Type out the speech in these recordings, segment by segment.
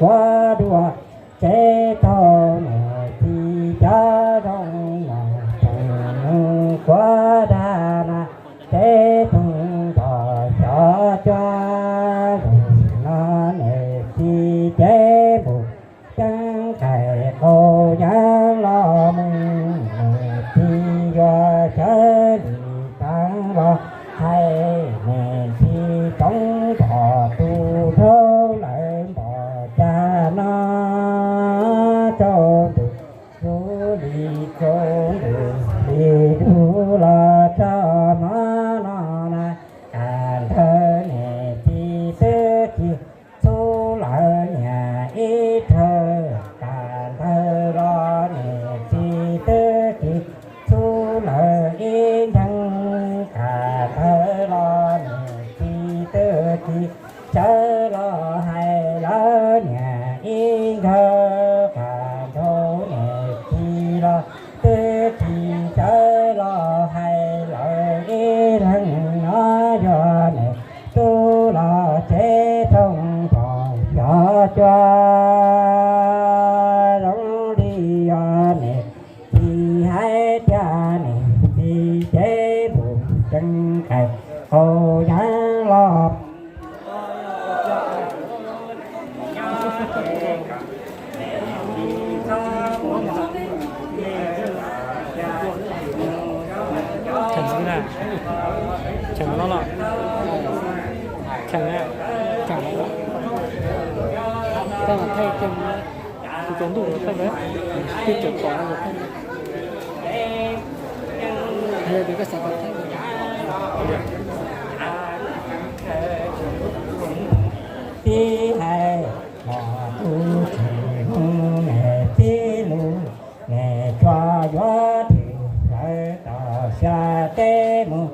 kuav dua, tsev thaum niam txiv cov zoo los tseem mus kuav dab na, tsev thaum nrog xyov cuab, zaum no niam txiv cev npum ceeb qais qau yeeb los mus, niam txiv yuav sawv li teev los hais, niam txiv tsoov npog tus nraug lawv npog cas no, tsaus ntuj tsaus li tsaus ntuj li dub los txog hmo no na, kam ntawd niam txiv twb tsis txhub lawv niam ib rhawv, kam ntawd los niam txiv twb tsis txhub lawv ib ntheev, kam ntawd los niam txiv twb tsis sawv los hais lawv niam ib nkawg, kam nraug niam txiv los twb tsis sawv los hais lawv ib leeg no, yog niam tub los tsev thaum nrog xyov cuab, zoo li yog niam txiv hais tias niam txiv cev npum ceeb qais qau yeeb los Cheem na, cheem no los, cheem na, cheem, tau thaij cheem, tus tsaus ntuj thaij, twb tseem pom no thaij, yog tias koj xav tau thaij. Tib hais los tus tsis mus, niam txiv lus niam tsuas yuav thwm lawv tom xya teb mus.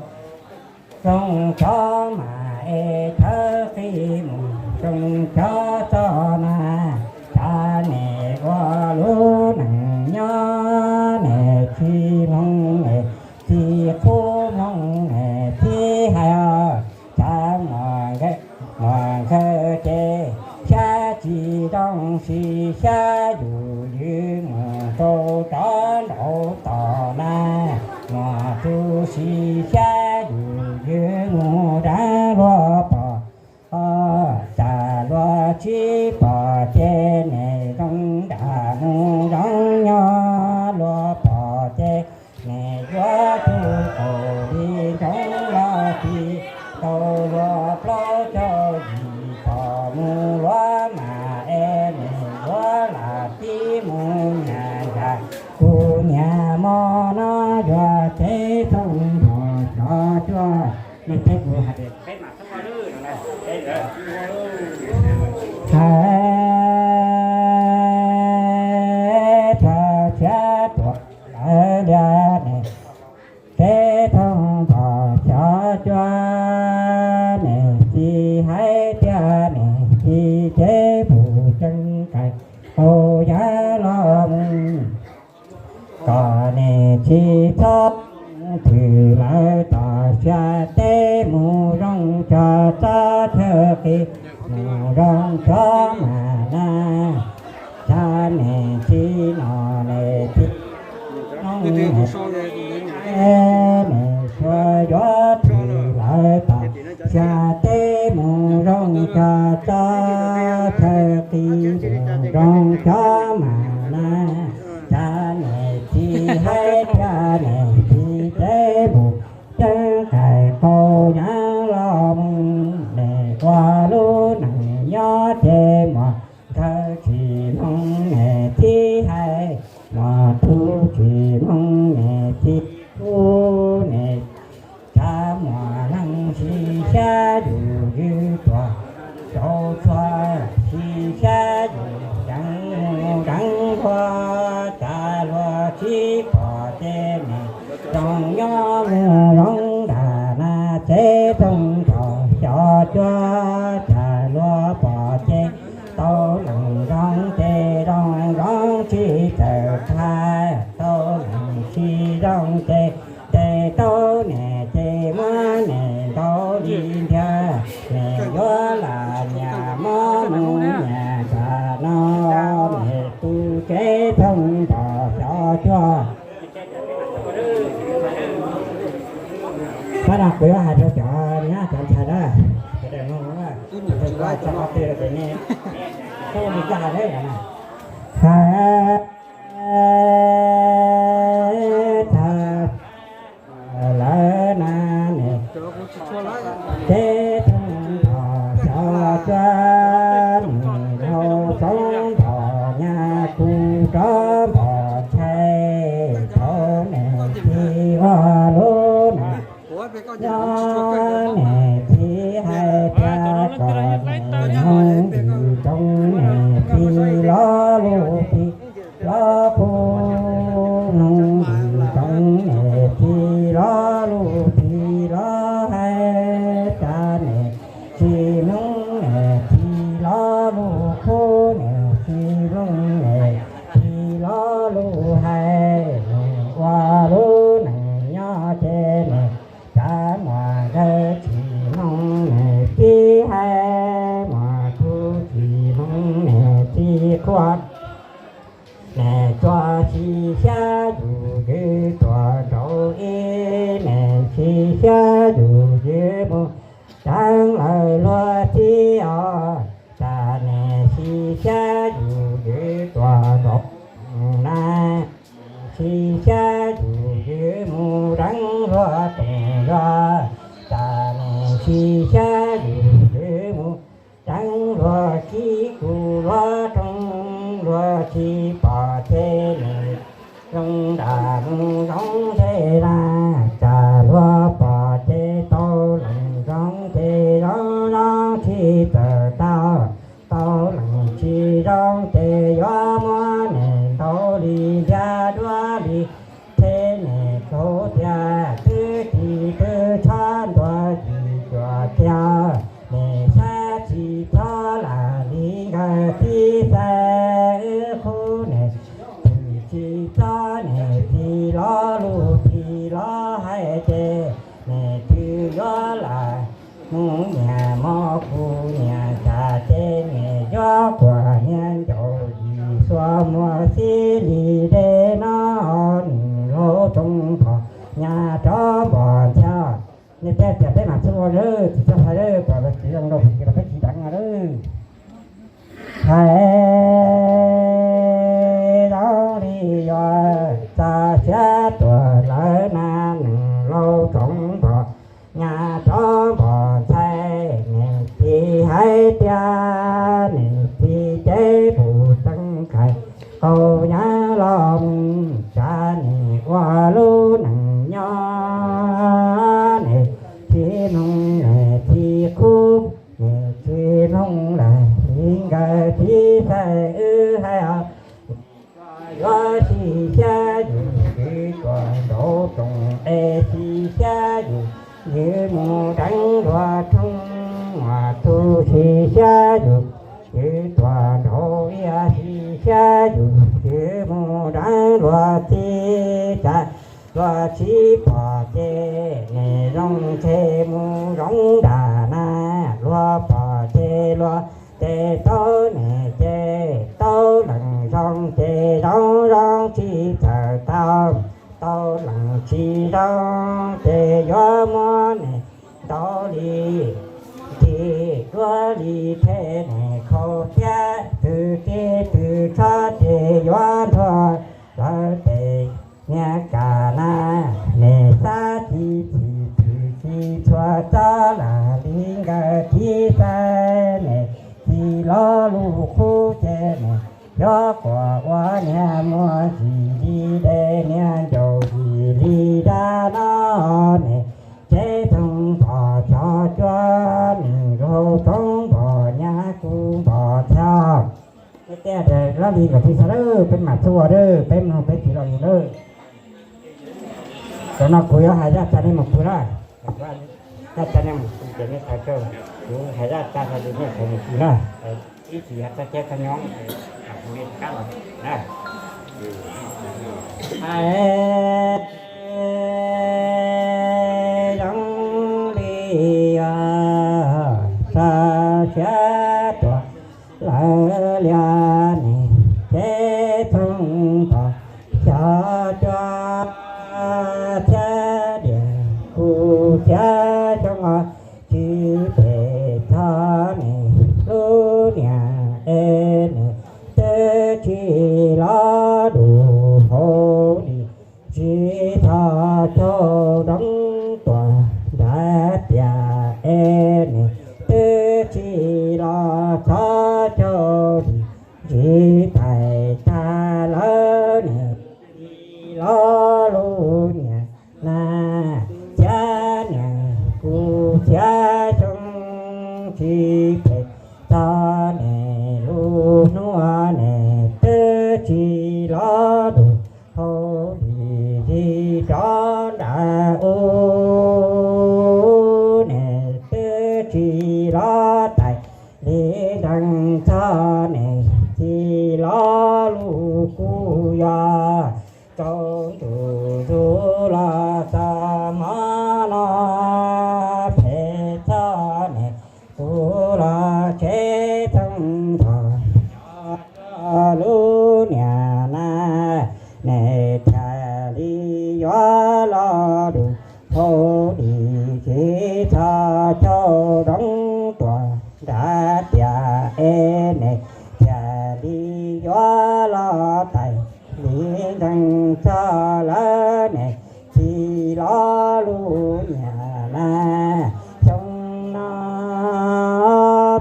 Zoo cov mam es thawv qis mus, zoo cov txoj na, cas niam ua lub neej nyob, niam tsis mloog, niam tsis qhuab mloog, niam tsis hais os. Cas muam nkawd ces xyab tsis zoo, sis xyab yus ywm mus rau rov nraud tom na, muam tus sis xyab yus ywm mus dab luag pom, cas luag tsis pom ces niam zoo nram mus zoo nyob, luag pom ces niam yuav tug qaum li ntsoov los tsis tau, luag plaub caug yim tom mus luag mas es niam yuav lam tib mus nyias nram, kuv nyias mov no yuav tsev thaum nrog xyov cuab, nej teb kuv hais tias peb mam xub lawm. Hais txog tshiab tuam lawv lias niam, tsev thaum nrog xyov cuab, niam txiv hais tias niam txiv cev npum ceeb qais qau yeeb los mus, kom niam tsis txhob thwm lawv tom xya teb mus, zoo cov txob chaw qis mus, zoo cov mam na, cas niam tsis nom niam tsis nyob, niam tsuas yuav thwm lawv tom xya teb mus, zoo cov txob chaw qis mus, zoo cov mam na, cas niam tsis hais tias niam tsis cev npum ceeb qais qau yeeb los mus, niam ua lub neej nyob ces muam nkawd tsis mloog niam txiv hais, muam tub tsis mloog niam txiv qhuab, niam cas muam leej sis xyab yus ywm tuaj rau txhua, sis xyab yus ceev mus deev nquag, cas luag tsis pom ces niam zoo nyob mus zoo nram na, tsev thaum nrog xyov cuab, cas luag pom ces tau leej zoo ces zoo zoo tsis txawj qhia, tau leej tsis zoo ces ntes tau niam ces muab niam ntaus li ntiag, niam yuav lam nyias mob mus nyias nram Kuv yuav hais rau cov nyab cov ntxhais na, cov daim no, tso qhov twg los ces nej, nej tsis hais lawm na. Hais tag lawm na, nej ces txhob nrog xyov cuab, nej laus txhob nrog nyab, kuv rov nrog ntxhais, thaum nej txiv ua lub neej nyob, nej txiv hais tias kom nej mloog lwm zoo, nej txiv lo lus plig lo qub, mloog lwm zoo, nej txiv lo lus plig lo hais, cas nej tsis mloog, nej txiv lo lus qub, nej tsis mloog, nej txiv lo lus hais, nej ua lub neej nyob ces nej cas muaj nkawd tsis mloog, nej txiv hais, muaj tus tsis mloog, nej txiv qhuab, nej tsuas sim xyav yus ywm tuaj nraud ib, nej sim xyav yus ywm mus tseev lawm luag txiv os, cas nej sim xyav yus ywm tuaj nraud na, sim xyav yus ywm mus tseev luag toom yuav, cas nej sim xyav yus ywm mus tseev luag kib kuv luag rooj, luag tsis pom ces nej zoo nram mus zoo ntej na, cas luag pom ces tau lees zoo ces zoo zoo tsis txawm tau, tau lees tsis zoo ces yuav muab nej ntaus li ntiag duab li, thiab nej txhob tias twb ris twb tshob ntuas tsis cuam tiag, nej xav tsis txhob lam li nkawd txiv xav wb qub, nej twb tsis txhob nej txiv lo lus plig lo hais ces nej twb yuav lam mus nyiam mos kuv nyiam cas ces nej yuav quaj niam ncaus yim xuas muag xib li dej no, nws laus tsoom npog nyab rov npog ntxhais. Nej peb tias peb mam txhub ua lawm tsis txhob hais lawm, pom lawv txiv zoo rau pem ces los peb tsis deev no lawm. Hais zoo li yuav txog siab tuag lawm na, nws laus tsoom npog nyab rov npog ntxhais, nej txiv hais tias nej txiv ces puv txeev kais qaum nyab los mus, cas nej ua lub neej nyob nej tsis mloog, nej tsis qub, nej tsis mloog lawm li nkawd txiv xav wb hais os. Yuav sim xyav yus ywm tuaj nraud rooj es sim xyav yus ywm mus tseev luag rooj, muaj tus sim xyav yus ywm tuaj nraud ib, sim xyav yus ywm mus tseev luag txiv cas luag tsis pom ces nej zoo ces mus zoo nram na, luag pom ces luag ces tau nej ces tau lees zoo ces zoo zoo tsis txawm tau, tau lees tsis zoo ces yuav muab nej ntaus li ntim duab li thiab nej khaus thiab twb ris twb tshob ces yuav nrog lawv tes niag kam na, nej xav tsis txim txim tsis txhua txhob lam li nkawd txiv xav, nej txiv lo lus qub ces nej yuav quaj ua niag muag zim li dej niag ncaus zim li dab no, nej ces txhob npog xyov cuab, nws laus tsoom npog nyab kuv npog txhais. Peb tej lab li nkawd txiv xav lawm peb mam txhub ua lawm, peb mloog peb txiv lo lus lawm. Tam no kuv yuav hais zaj tsa nej mus pw na. Zaj tsa nej mus pw ces nej xav kawg, kuv hais zaj tsa rau nej xav mus pw na. Ib txhis yog txog caij txog nyoog, kuv li kab los na. Hais zoo li os, txog siab tuag lawm lias, nej ces txhob npog xyov cuab thiab diam kuv thiab txog niam txiv lo lus kuj yog rau ntsuj zus los txog hmo no phem txog niam tus los tsev thooj nrog cov cuab lub niam na, niam thiaj li yuav los dus hauv dim tsis txhob caum zoov tuaj nrad tias es niam thiaj li yuav los tais li ntseeg txog lawv niam txiv lo lus niam na. Xyoo no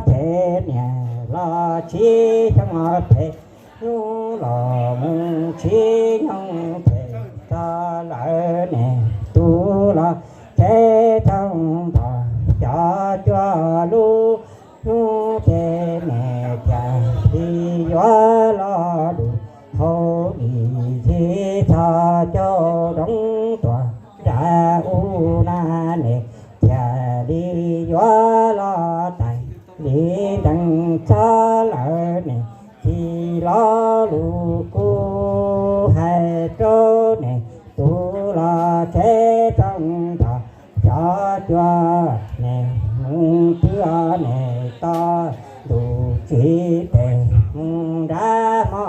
phem niam los tsis xyoo phem hnub los mus tsis nyoog phem txog lawv niam tus los tsev thooj nrog cov cuab lub hnub ces niam thiaj li yuav los dus hauv dim tsis txhob caum zoov tuaj nrad u na, niam thiaj li yuav los tais li ntseeg txog lawv niam txiv lo lus kuj hais rau niam tus los tsev thooj nrog cov cuab niam mus twb niam toj ntuj tsis phem mus nrad hmo,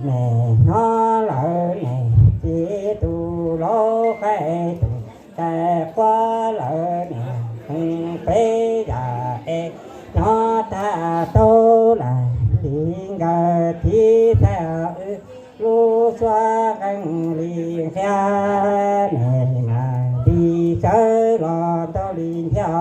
niam hnov lawv niam txiv tus laus qaij tus qaij quaj lawv niam hu peb yam es hnov tag tau lawm li nkawd txiv txhais wb lub suab qeej li nqhia, niam mam li sawv los ntaus li nqhia.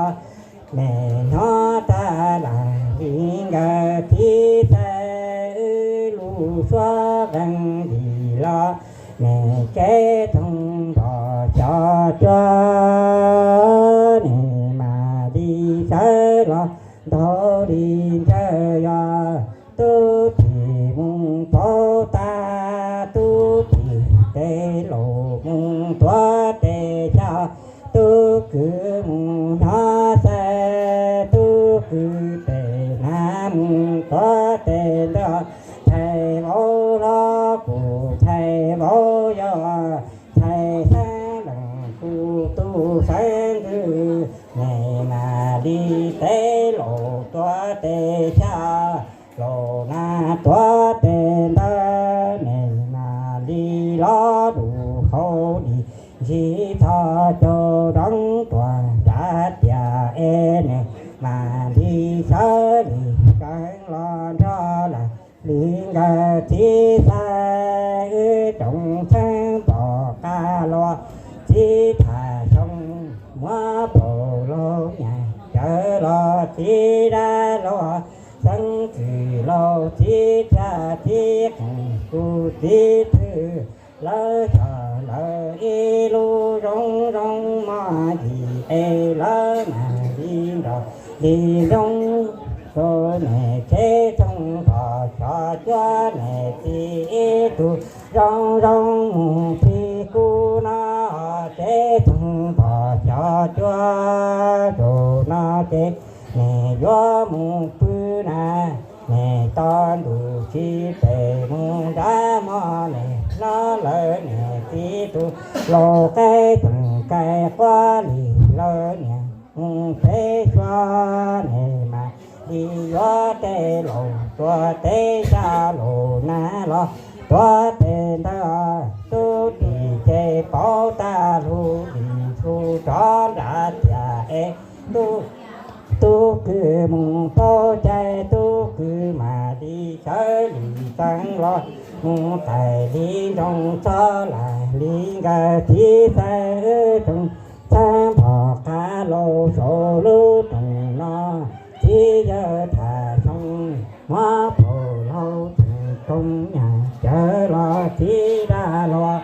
Niam hnov tag lawm li nkawd txiv txhais wb lub suab qeej li los, niam tsev thooj nrog cov cuab, niam mam li sawv los ntaus li ntsawj yog tub tim mus paub tag, tub tim tes laus mus tuav tes xya, tub kwv mus nyob xais, tub kwv tes hnav mus tuav tes ntawd, txhais vauv hlob kuj txhais vauv yau, txhais xeeb leej kuj tu xeeb ntws, niam mam li tes laus tuav tes xya, laus na tuav tes ntawd, niam mam li los dus hauv dim ntsis txhob caum zoov tuaj nrad tias es niam mam li sawv li kawg los nrog lawm li nkawd txiv txhais wb tsoom xeeb pom qab los txiv tham xyoo muab paus laus nyas cawv los txiv dab laus xeeb txwm laus txiv txhia txiv qeej kuj txiv thwj lawv xyom lawv ib lub zoo zoo moj yim es lawv mam li nrog li zoo rau niam tsev thooj nrog cov cuab niam txiv ib tug zoo zoo mus plig kuv no tsev thooj nrog cov cuab zaum no ces niam yuav mus pw na, niam toj ntuj tsis phem mus nrad hmo niam hnov lawv niam txiv tus laus qaij tseem qaij quaj li lawv niam mus peb suab niam mam li yuav tej laus tuav teb xya laus na los tuav tes ntawd tub tim ces paub tag lub dim txhu rov nrad tias es tub tub kwv mus paub cai tub kwv mam li sawv li txeeb los mus tais li nroo txog lawm li nkawd txiv txhais wb tsoom xeeb pom qab los saum lub rooj no txiv yawg tham xyoo muab paus laus tseem koob nyas cawv los txiv dab laus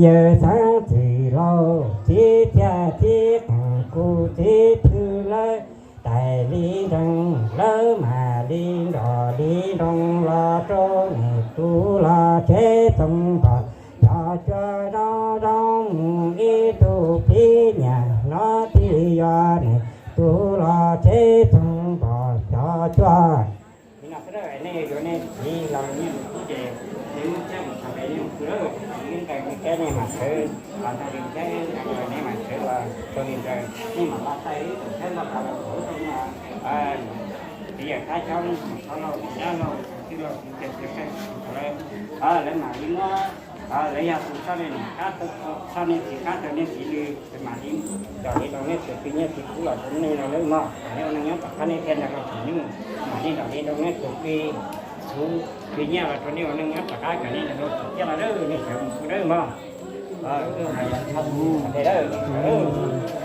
yawg xeeb txwm laus txiv txhia txiv qeej kuj txiv thwj lawv tais li nrees lawv mam li nrog li nroo los rau niam tus los tsev thooj nrog cov cuab zoo zoo mus ib tug phib nyas no tib yog niam tus los tsheb txhoov npog xyov cuaj. Li no xwb, nej yuav nej txiv los nej mus xwb ces nej muab tsheb mus txog pem nej mus xwb, nej nqes nej kab nej mam sawv, los tau li tsheb nej mam sawv los tau li ntawd, nej mam los taij ib tus tsheb loj los tus ub rau no. Txiv yawm thab xyoob mus txog lauj, txiv dab lauj, txiv twj lauj, txiv ntxawg txiv qeej txiv txhuv lawm, lawv mam li muab, lawv yog tus txoj nej niam qab, txoj nej txiv qab rau nej txiv li, lawv mam li coj li rau nej tus txiv nyiaj txiv kub los rau nej no lawm mog. Nej ua neej nyob tom qab nej thiaj nrog luag tsim nyog, mam li coj li rau nej tus txiv txhuv txiv nyiaj los rau nej ua neej nyob tom qab kom nej nrog luag tsim txiaj los lawm, nej sawv mus kuj dawb mog. Dawb.